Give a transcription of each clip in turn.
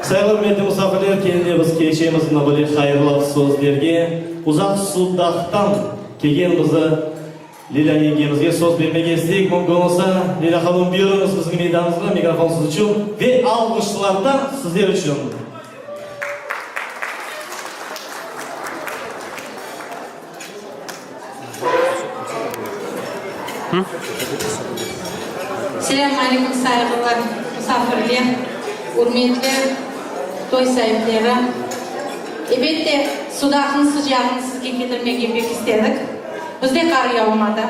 Sayğılı ürmetli musafirler, kene de biz keçemiz mına böyle hayırlav sözlerge. Uzaq Sudaqtan kelgen bizi Lilâ yengemizge söz bermege isteyik. Mümkün olsa, Lilâ hanım, buyurıñız bizim meydanımızğa, mikrofon siz içün ve alğışlar da sizler içün. Selâm aleyküm, sayğılı musafirler, ürmetli toy saipleri! Ebette, Sudaqnıñ sıcağını sizge ketirmege pek istedik. Bizde qar yağmadı,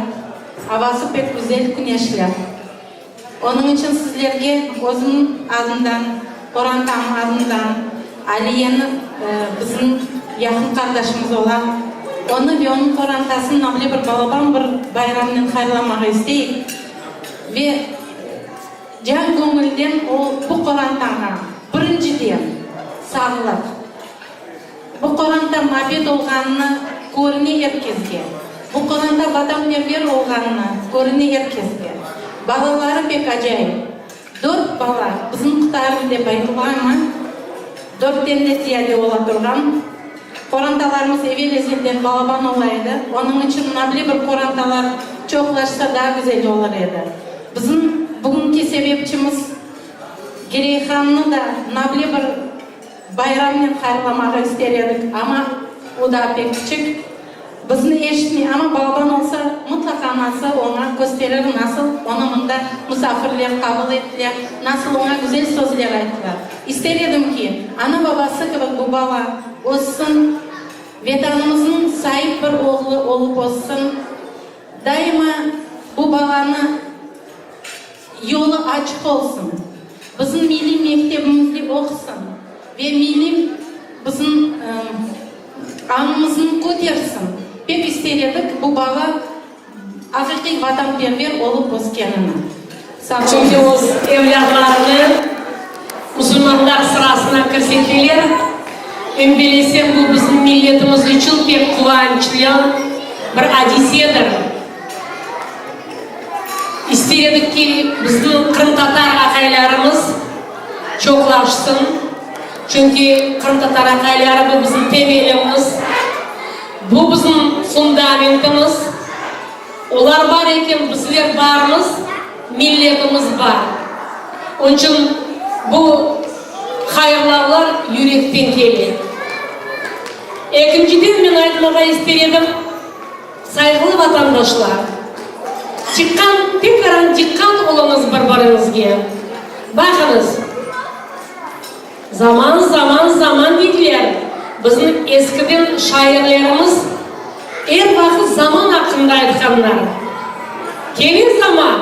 avası pek güzel, küneşli. Onıñ içün sizlerge özümniñ adımdan, qorantam adından, Aliyeni, bizim yaqın qardaşımız ola, onı ve onıñ qorantasını navle bir balaban bir bayramnen hayırlamağa isteyik ve can-göñülden o, bu qorantağa, birinciden, sağlıq, Bu qoranta mabet olğanını körüne er kesge. Bu qoranta vatanperver olğanını körüne er kesge. Balaları pek acayip. Dört bala, bizim qıtarım dep aytıla, amma dörtten de ziyade ola turğan. Qorantalarımız evel-ezelden balaban ola edi. Onıñ içün mına bile bir qorantalar çoqlaşsa daa güzel olur edi. Bizim bugünki sebepçimiz Gireyhannı da mına bile bir Bayramnen hayırlamağa ister edik, amma o daa pek kiçik, bizni eşitmey, amma balaban olsa, mıtlaqa anası oña kösterir, nasıl onı mında musafirler qabul ettiler, nasıl oña güzel sözler ayttılar. İster edim ki, ana-babası kibi bu bala össün, Vetanımıznıñ saip bir oğlu olıp össün, daima bu balanı Yolu açıq olsun, bizim milliy mektebimizde oqusın ve milliy bizim añımıznı kötersin. Pek ister edik bu bala aqiqiy vatanperver olıp öskenini. Sağ oluñız. Çünki öz evlâtlarını musulmanlar sırasına kirseteler. Em bilesem, bu bizim milletimiz içün pek quvançlı bir adisedir. İster edik ki, bizim qırımtatar aqaylarımız çoqlaşsın, çünki qırımtatar aqayları bu bizim temelimiz, bu bizim fundamentimiz. Olar bar eken, bizler barmız, milletimiz bar. Onıñ içün bu hayırlavlar yürekten kele. Ekinciden men aytmağa ister edim, Sayğılı vatandaşlar! Diqqat, tekaran diqqat oluñız bir-biriñizge! Baqıñız, zaman, zaman, zaman deydiler, bizim eskiden şairlerimiz er vaqıt zaman aqqında aytqanlar. Kene zaman!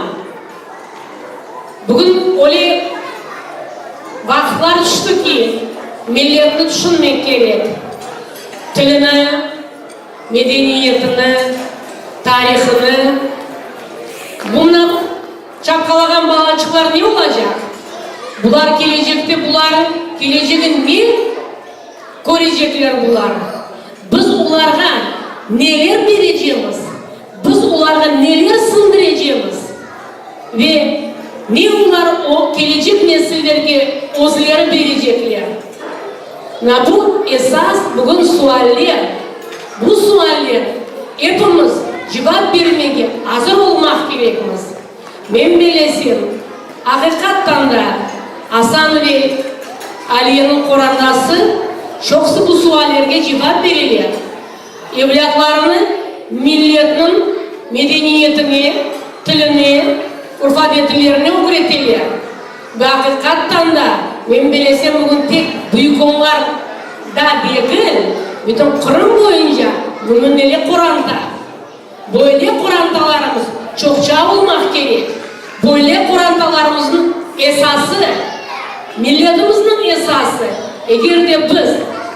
Bugün öyle vaqıtlar tüşti ki, milletni tüşünmek kerek, tilini, medeniyetini, tarihını, bunı çapqalağan balaçıqlar ne olacaq? Bular kelecekte bularnıñ kelecegi ne körecekler bular? Biz olarğa neler berecemiz? Biz olarğa neler siñdirecemiz? Ve ne olar o kelecek nesillerge özleri berecekler? Na bu esas bugün sualler. Bu sualler epimiz cevap bermege azır olmaq kerekmiz. Men belesem, aqiqattan da Asan ve Aliyeniñ qorantası çoqusı bu suallerge cevap bereler. Evlâtlarını milletniñ medeniyetine, tiline, urf-adetlerine ögreteler. Ve aqiqattan da, men bilesem, bugün tek Büyükonğar da degil, bütün Qırım boyunca nümüneli qoranta. Böyle qorantalarımız çoqça olmaq kerek. Böyle qorantalarımıznıñ esası, milletimizniñ esası. Eger de biz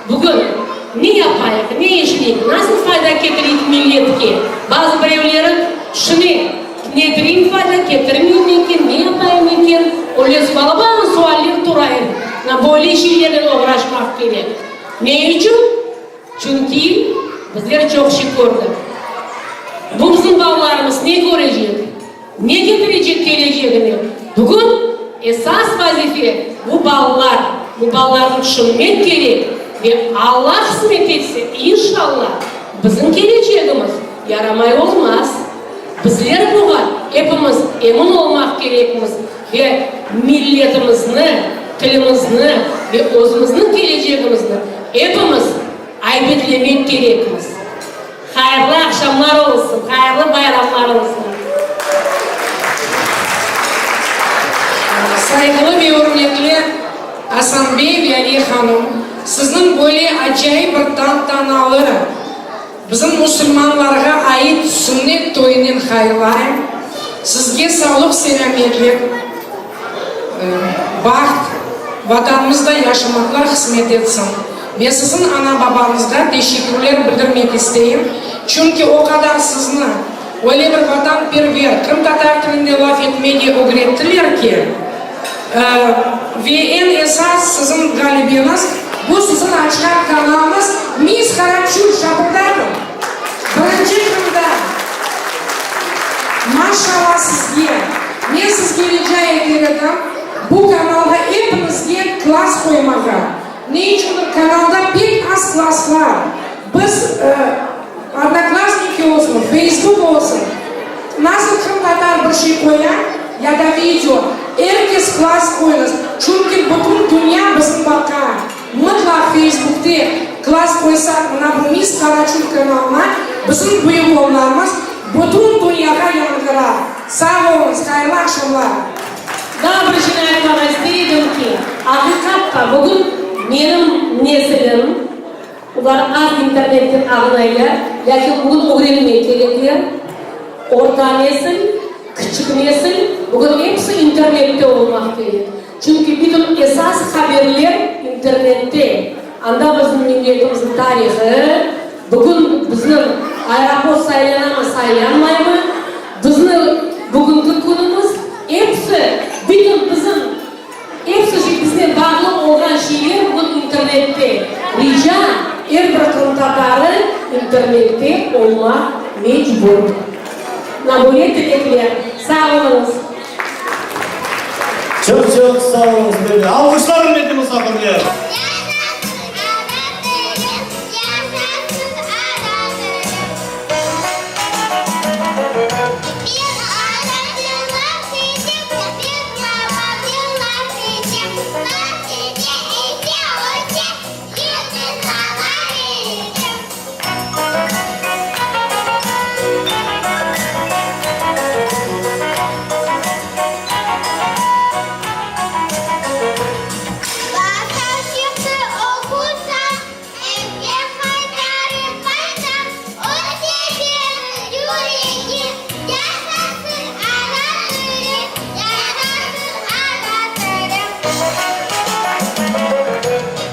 bugün ne yapayıq, ne işleyik, nasıl fayda ketireyik milletke, bazı birevleri tüşüne, netireyim fayda, ketirmeyim eken, ne yapayım eken, öyle balaban sualler turayır. Böyle şeylernen oğraşmaq kerek. Ne içün? Çünki bizler çoq şey kördik. Bu bizim balalarımız ne körecek, ne ketirecek kelecegine? Bugün esas vazife bu balalar. Bu balalarnı tüşünmek kerek ve Alla qısmet etse, inşalla, bizim kelecegimiz yaramay olmaz. Bizler buğa epimiz emin olmaq kerekmiz ve milletimizni, tilimizni ve özümizniñ kelecegimizni epimiz aybetlemek kerekmiz. Hayırlı aqşamlar olsun, hayırlı bayramlar olsun! Sayğılı ve ürmetli Asan bey ve Aliye hanım, sizniñ böyle acayip bir tantanalı, bizim musulmanlarğa ait sünnet toyunen hayırlayım. Sizge sağlıq-selâmetlik, baht, Vatanımızda yaşamaqlar qısmet etsin. Ve siziñ ana-babañızğa teşekkürler bildirmek isteyim, çünki o qadar sizni öyle bir vatanperver, qırımtatar tilinde laf etmege ögrettiler ki, ve eñ esas siziñ ğalebeñiz, bu siziñ açqan kanalıñız Miss Karaçül, şapırdatın! Birinci Qırımda! Maşallah sizge! Men sizge rica eter edim, bu kanalğa epiñizge klass qoymağa. Ne içündir kanalda pek az klasslar. Biz, Odnoklassniki olsun, Feysbuk olsun, nasıl qırımtatar bir şey qoya, ya da video, er kes klass qoyıñız, çünki bütün dünya bizni baqa. Mıtlaq Feysbukte klass qoysaq, mına bu Miss Karaçül kanalına bizim büyük oğlanımız bütün dünyağa yañğırar. Sağ oluñız, hayırlı aqşamlar! Daa bir şeyni aytmağa istey edim ki, aqiqatta bugün menim nesilim, olar az internetten añlaylar, lâkin bugün ögrenmek kerekler, orta nesil, kiçik nesil, bugün episi internette olmaq kerek. Çünki bütün esas haberler internette, anda bizim milletimizniñ tarihı, bugün bizniñ aeroport saylanamı, saylanmaymı, bizni bugünki künümiz, episi, bütün bizim, episi biznen bağlı olğan şeyler bugün internette. Rica, er bir qırımtatarı internette olmaq mecbur. Mına böyle tilekler. Sağ oluñız. Çoq-çoq sağ oluñız, böyle alğışlar, ürmetli musafirler! Yaşasın ana tilim, yaşasın ana tilim. Men anamnen laf etem, men babamnen laf etem. Laf ete, ete, öte, yıldızlarğa etem. Bazar çıqtı oqusam, Evge qaytarıp qaytam, Ötecegim yüregim, Yaşasın ana tilim, Yaşasın ana tilim.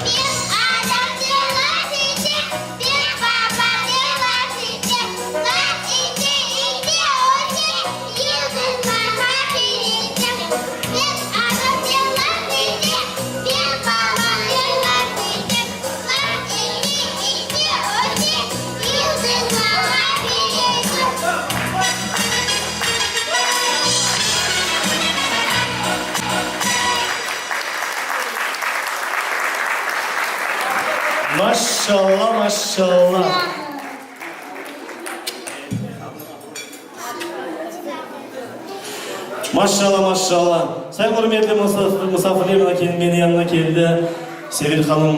Men anamnen laf etem, Men babamnen laf etem, Laf ete, ete, öte, Yıldızlarğa beretem. Men anamnen laf etem, Men babamnen laf etem, Laf ete, ete, öte, Yıldızlarğa beretem. Maşşalla, maşşalla. Maşşalla, maşşalla. Sayın ürmetli musafirler, mına menim yanıma keldi Sevil hanım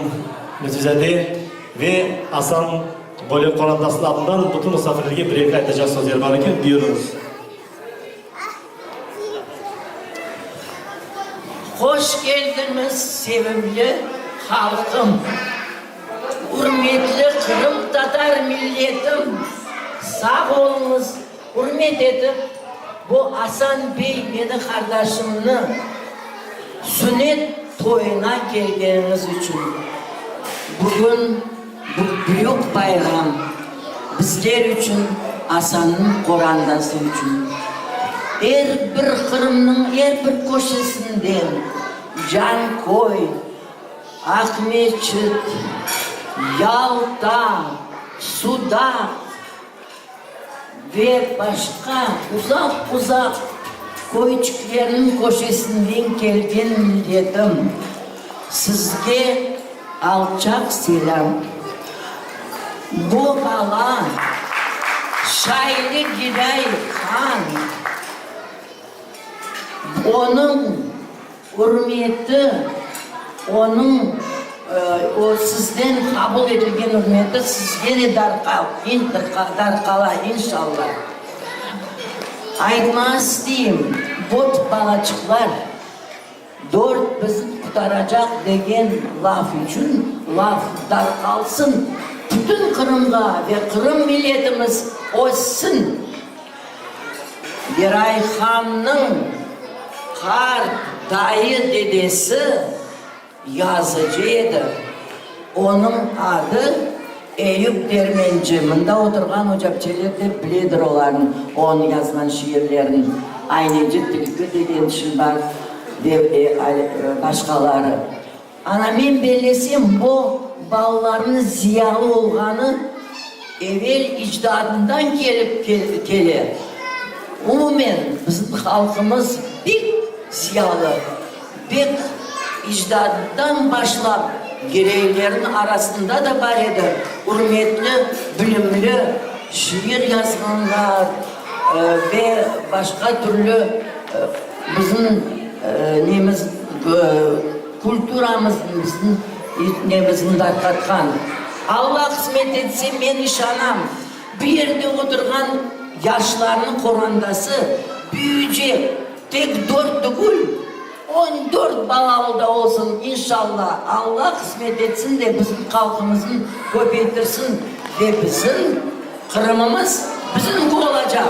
Lütfizade ve Asan böyle qorantasınıñ adından bütün musafirlerge bir-eki aytacaq sözleri bar eken, buyurıñız. Hoş keldiñiz, sevimli halqım, ürmetli qırımtatar milletim! Sağ oluñız, ürmet etip, bu Asan bey meni qardaşımnı sünnet toyuna kelgeniñiz içün. Bugün bu büyük bayram bizler içün, Asannıñ qorantası içün. Er bir Qırımnıñ er bir köşesinden, Canköy, Aqmeçit, Yalta, Sudaq ve başqa uzaq-uzaq köyçiklerniñ köşesinden kelgen milletim! Sizge alçaq selâm. Bu bala Şaylı Giray han, onıñ ürmeti, onıñ o sizden qabul etilgen ürmeti sizge de darqala, inşalla. Aytmağa isteyim, bot balaçıqlar. Dört bizni qutaracaq degen laf içün laf darqalsın, bütün Qırımğa ve Qırım milletimiz össin. Geray hannıñ qart dayı dedesi Yazıcı edi. Onıñ adı Eyüp Dermenci. Mında oturğan ocapçeler de biledir olarnı, onıñ yazğan şiirlerini. Ayneci tilki degen şiir bar ve başqaları. Ana, men bellesem, bu balalarnıñ ziyalı olğanı evel icdadından kelip kele. Umumen, bizim halqımız pek ziyalı. Pek icdattan başlap Gireylerniñ arasında da bar edi ürmetli, bilimli, şiir yazğanlar ve başqa türlü bizim nemiz, kulturamıznı, bizim nemizni darqatqan. Alla qısmet etse, men işanam, bu yerde oturğan yaşlarnıñ qorandası büyücek. Tek dört tügül, 14 balalı da olsun, inşalla, Alla qısmet etsin de bizim halqımıznı köpeytirsin ve bizim Qırımımız bizimki olacaq,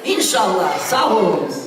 inşalla. Sağ oluñız.